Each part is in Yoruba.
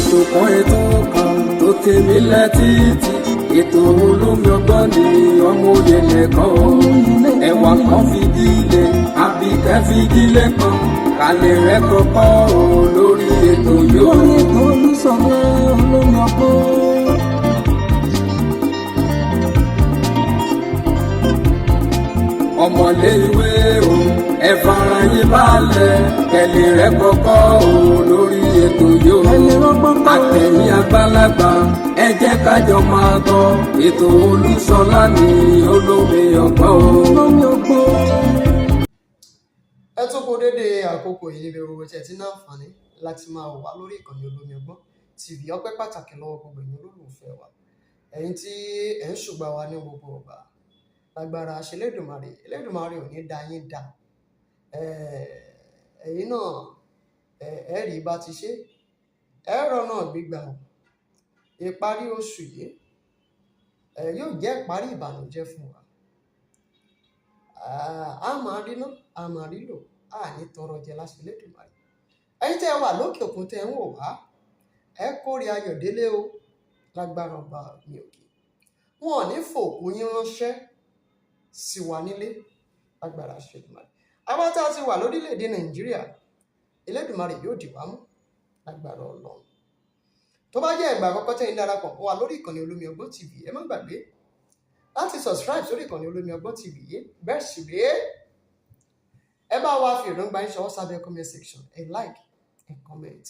Ètò kan, ètò kan tó tèmi létí, ètò olómi ọgbọ́n ni ọmọ òye lẹ́kọ̀ọ́ ẹwà kan fìdílé àbíkẹ́ fìdílé kan kálẹ̀ rẹ̀ kọ́kọ́ o lórí ètò yóò. Lórí ètò Olúṣọlá olómi ọgbọ́n. Ọmọlé ìwé o, ẹ fara yín balẹ̀, kẹlẹ̀ rẹ̀ kọ́kọ́ o lórí ètò yóò. Ẹ lè rọ́gbọ́n kọ́. Àtẹ̀yìn àgbàlagbà, ẹ jẹ́ kájọ máa gbọ́ ètò Olúṣọlá ní olómi ọgbọ́n o. Olómi ọgbọ́n. Ẹ tún kú dédé àkókò yìí níbi gbogbo tí ẹ ti ní àǹfààní láti máa wà lórí ìkànnì Olómi Ọgbọ́n TV. Ọpẹ́ pàtàkì lọ́wọ́ gbogbo ẹ̀yin olólùfẹ́ wa, ẹ̀yin tí ẹ̀ ń ṣùgbà wa ní gbogbo ọgbà. Lágbára ṣe Elédùmarè, Elédùmarè ò ní da yín dá. Ẹ̀yin náà ẹ rí bá ti ṣe ẹ̀rọ náà gbígbà o. Ìparí oṣù yìí yóò jẹ́ ìparí ìbànújẹ́ fún wa. A máa rí ná, a máa rí lò, a ní tọrọ jẹ láṣẹ Elédùmarè. Ẹ̀yin tẹ́ ẹ wà lókè òkun tẹ́ ẹ ń wò wá, ẹ kórè ayọ̀ délé o lágbára ọba mi òkè. Wọn ò ní fòkú yín ránṣẹ́ sí wa nílé lágbára Elédùmarè. Àwa tá a ti wà lórílẹ̀‐èdè Nàìjíríà, Elédùmarè yóò dì wá mú lágbára Ọlọ́run. Tó bá jẹ́ ìgbà àkọ́kọ́ tẹ́yin darapọ̀ mọ́ wa lórí ìkànnì Olómi Ọgbọ́n TV, ẹ má gbàgbé láti subscribe sórí ìkànnì Olómi Ọgbọ́n TV yìí. Bẹ́ẹ̀ sì rèé, ẹ bá wa fi èròǹgbà yín ṣọwọ́ sábẹ́ comment section. Ẹ like, ẹ comment.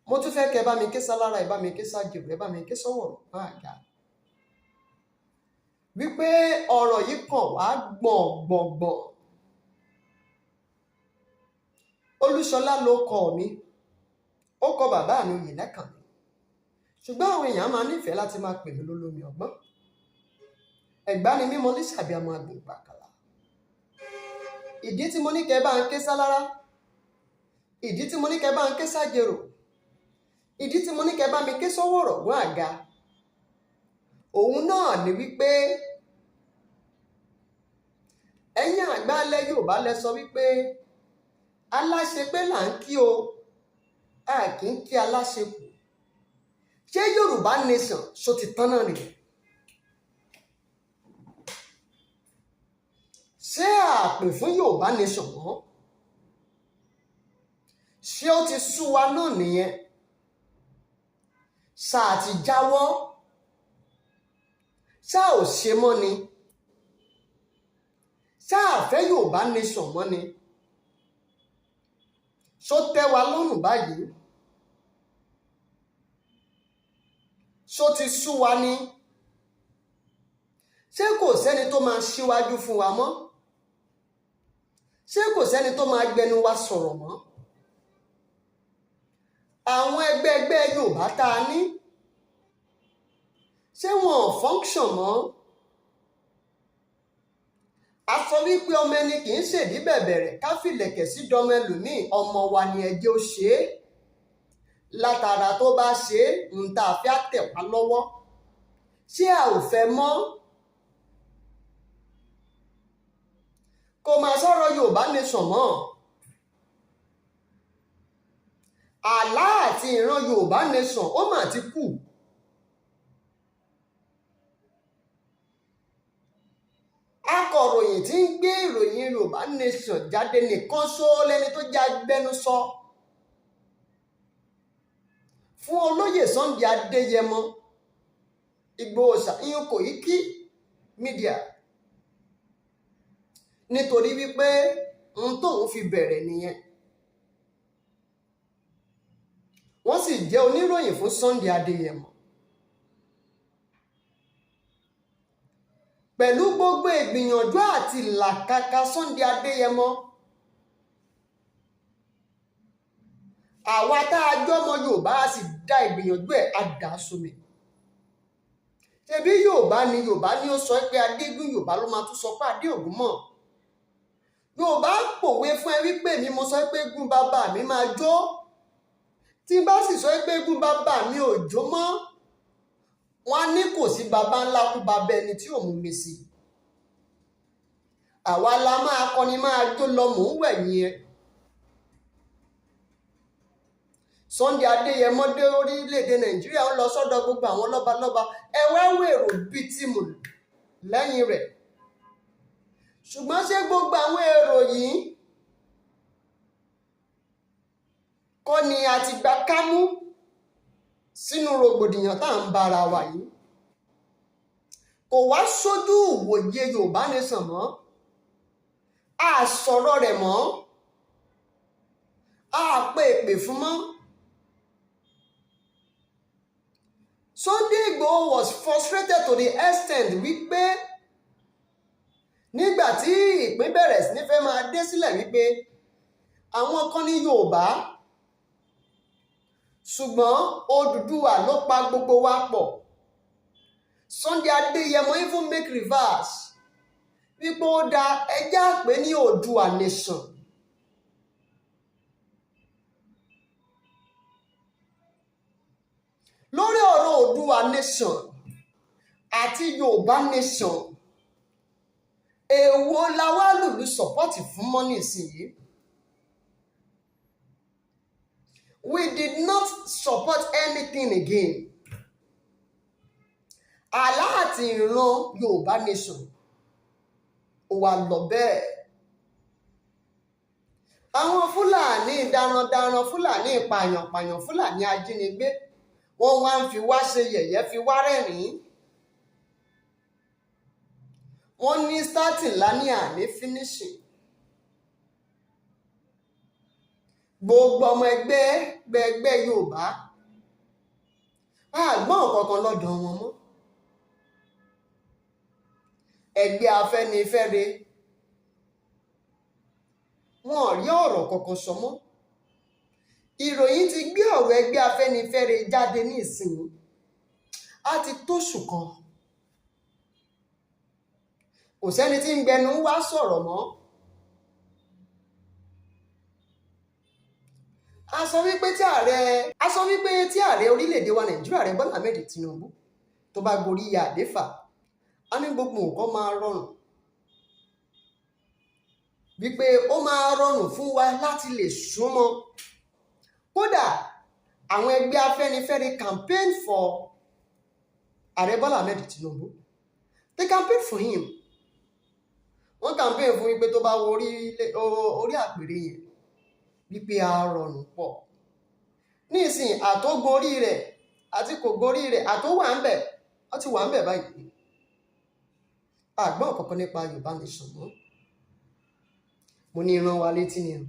Mo tún fẹ́ kẹ́ ẹ bá mi ké sálára, ẹ bá mi ké sájèrò, ẹ bá mi ké sọ́wọ́ máa ga wípé ọ̀rọ̀ yìí kàn wá gbọ̀ngbọ̀ngbọ̀n. Olúṣọlá ló kọ mi, ó kọ bàbá mi Oyèlẹ́kàn mi, ṣùgbọ́n àwọn èèyàn máa nífẹ̀ẹ́ láti máa pè mí lólómi ọgbọ́n. Ẹ̀gbá ni mímọ ní sàbíàmọ àgbòǹgbàkàlà. Ìdí tí mo ní kẹ́ bá ń ké sálára, ìdí tí mo ní kẹ́ bá ń ké sájèrò, ìdí tí mo ní kẹ́ bá mi ké sọ́wọ́ rọ̀gbọ́n àga, òun náà ni wípé ẹ̀yin àgbà ilẹ̀ Yorùbá lẹ sọ wípé aláṣepé là ń kí o, a kì í kí aláṣekù. Ṣé Yorùbá nation ṣó ti tán náà nìyẹn? Ṣé àpè fún Yorùbá nation mọ́? Ṣé ó ti sú wa náà nìyẹn? Ṣáà ti jáwọ́? Ṣáà ò ṣe mọ́ ni? Ṣáà fẹ́ Yorùbá nation mọ́ ni? Ṣó tẹ́ wa lọ́rùn báyìí? Ṣó ti sú wa ni? Ṣé kò sẹ́ni tó máa ṣíwájú fún wa mọ́? Ṣé kò sẹ́ni tó máa gbẹnu wa sọ̀rọ̀ mọ́? Àwọn ẹgbẹ́ ẹgbẹ́ Yorùbá tá a ní, ṣé wọn ò function mọ́? A sọ wípé ọmọ ẹni kì í ṣèdí bẹ̀bẹ̀rẹ̀ ká fìlẹ̀kẹ̀ sí dọmọ ẹlòmíì. Ọmọ wa ni ẹjẹ́ ó ṣe é látara tó bá ṣe é ń tá a fi àtẹ̀ wá lọ́wọ́. Ṣé a ò fẹ́ mọ́? Kò máa sọ̀rọ̀ Yorùbá nation mọ́. Àlá àti ìran Yorùbá nation ó mà ti kú. Akọ̀ròyìn tí ń gbé ìròyìn Yorùbá nation jáde nìkan ṣó lẹ́ni tó jẹ́ agbẹnusọ fún olóyè Sunday Adéyẹmọ Ìgbòho ìyún Koiki Media, nítorí wípé ohun tóun fi bẹ̀rẹ̀ nìyẹn. Wọ́n sì jẹ́ oníròyìn fún Sunday Adéyẹmọ. Pẹ̀lú gbogbo ìgbìyànjú àti ìlàkàkà Sunday Adéyẹmọ, àwa tá a jọmọ Yorùbá a sì dá ìgbìyànjú ẹ̀ á dà á sómi. Ṣebí Yorùbá ni Yorùbá ni ó sọ pé Adégún, Yorùbá ló máa tún sọ pé Adéògún mọ̀. Yorùbá pòwe fún ẹ wípé mi mo sọ pé gún bàbá mi máa jó, tí n bá sì sọ pé gún bàbá mi ò jó mọ́, wọn á ní kò sí baba ńlá kú bàbá ẹni tí ò mú mi sí. Àwa la máa kọni máa jó lọ, mò ń wẹ̀yìn ẹ. Sunday Adéyẹmọ dé orílẹ̀-èdè Nàìjíríà, ń lọ sọ́dọ̀ gbogbo àwọn lọ́balọ́ba. Ẹ wá wèrò bíi tìmù lẹ́yìn rẹ̀. Ṣùgbọ́n ṣé gbogbo àwọn èrò yìí kọ́ ni a ti gba kámú sínú rògbòdìyàn tá à ń bára wa yìí? Kò wá sójú ìwòye Yorùbá Nation mọ́, a sọ̀rọ̀ rẹ̀ mọ́, a pè èpè fún mọ́. Sunday Igboho was frustrated to the extent wípé nígbà tí ìpín bẹ̀rẹ̀ sí ní fẹ́ máa dé sílẹ̀ wípé àwọn kan ní Yorùbá, ṣùgbọ́n Odùduwà ló pa gbogbo wa pọ̀. Sunday Adéyẹmọ even make reverse wípé ó da ẹjẹ́ àpè ní Oòduà Nation. Lórí ọ̀rọ̀ Oòduà Nation àti Yorùbá Nation, èwo la wá lùlù support fún mọ́ nísìnyí? We did not support anything again. Àlá àti ìran Yorùbá Nation ó wà lọ bẹ́ẹ̀. Àwọn Fúlàní darandaran, Fúlàní pààyànpààyàn, Fúlàní ajínigbé, wọ́n wá ń fi wá ṣe yẹ̀yẹ́, fi wá rẹ́rìn-ín. Wọ́n ní starting lání àní finishing. Gbogbo ọmọ ẹgbẹ́ gbẹgbẹ́ Yorùbá, àgbọ̀n kankan lọ́dọ̀ wọn mọ́. Ẹgbẹ́ Afẹ́nifẹ́re, wọn ò rí ọ̀rọ̀ kankan sọ mọ́. Ìròyìn ti gbé ọ̀rọ̀ ẹgbẹ́ Afẹ́nifẹ́re jáde ní ìsìn, á ti tóṣù kan. Kò sẹ́ni tí ń gbẹnu wá sọ̀rọ̀ mọ́. A sọ wípé tí ààrẹ orílẹ̀-èdè wa Nàìjíríà rẹ̀ Bọ́lá Ahmed Tinubu tó bá gorí àlééfà, á ní gbogbo nǹkan máa rọrùn, wípé ó máa rọrùn fún wa láti lè súnmọ́. Kódà àwọn ẹgbẹ́ Afẹ́nifẹ́re campaign for ààrẹ Bọ́lá Ahmed Tinubu. They campaign for him. Wọ́n campaign fún wípé tó bá wo orí àpèrè yẹn, wípé a rọrùn pọ̀. Nísìn, àtógorí rẹ̀ àti kò gorí rẹ̀, àtó wà ń bẹ̀, wọ́n ti wà ń bẹ̀ báyìí. Àgbọ̀n kankan nípa Yorùbá Nation mọ́. Mo ní ìran wa létí ni o.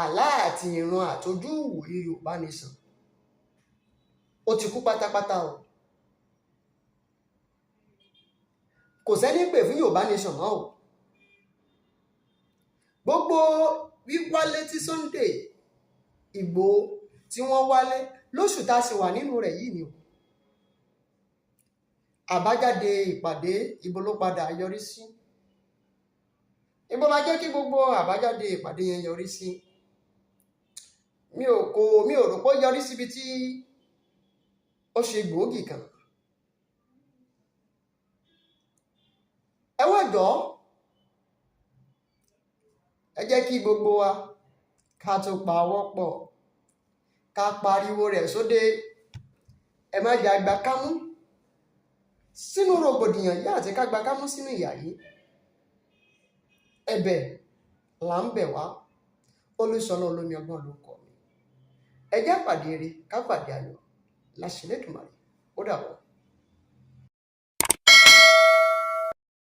Àlá àti ìran àtọjú ìwòye Yorùbá Nation ó ti kú pátápátá o. Kò sẹ́ni pè fún Yorùbá Nation mọ́ o. Gbogbo wíwálé tí Sunday Ìgbòho tí wọ́n wálé lóṣù tá a sì wà nínú rẹ̀ yìí ni o. Àbájáde ìpàdé, ibo ló padà yọrí sí? Ibo la jẹ́ kí gbogbo àbájáde ìpàdé yẹn yọrí sí? Mi ò rò pé ó yọrí síbi tí ó ṣe gbòógì kan. Ẹ wá jọ̀ọ́, ẹ jẹ́ kí gbogbo wa ká tún pawọ́ pọ̀, ká pariwo rẹ̀ sóde. Ẹ má jẹ́ àgbà kámú sínú rògbòdìyàn yìí àti ká gba kámú sínú ìyà yìí. Ẹ̀bẹ̀ là ń bẹ̀ wá. Olúṣọlá Olómi Ọgbọ́n ló kọ mi. Ẹ jẹ́ pàdé ire, ká pàdé ayọ̀ láṣẹ Elédùmarè. Ó dàbọ̀.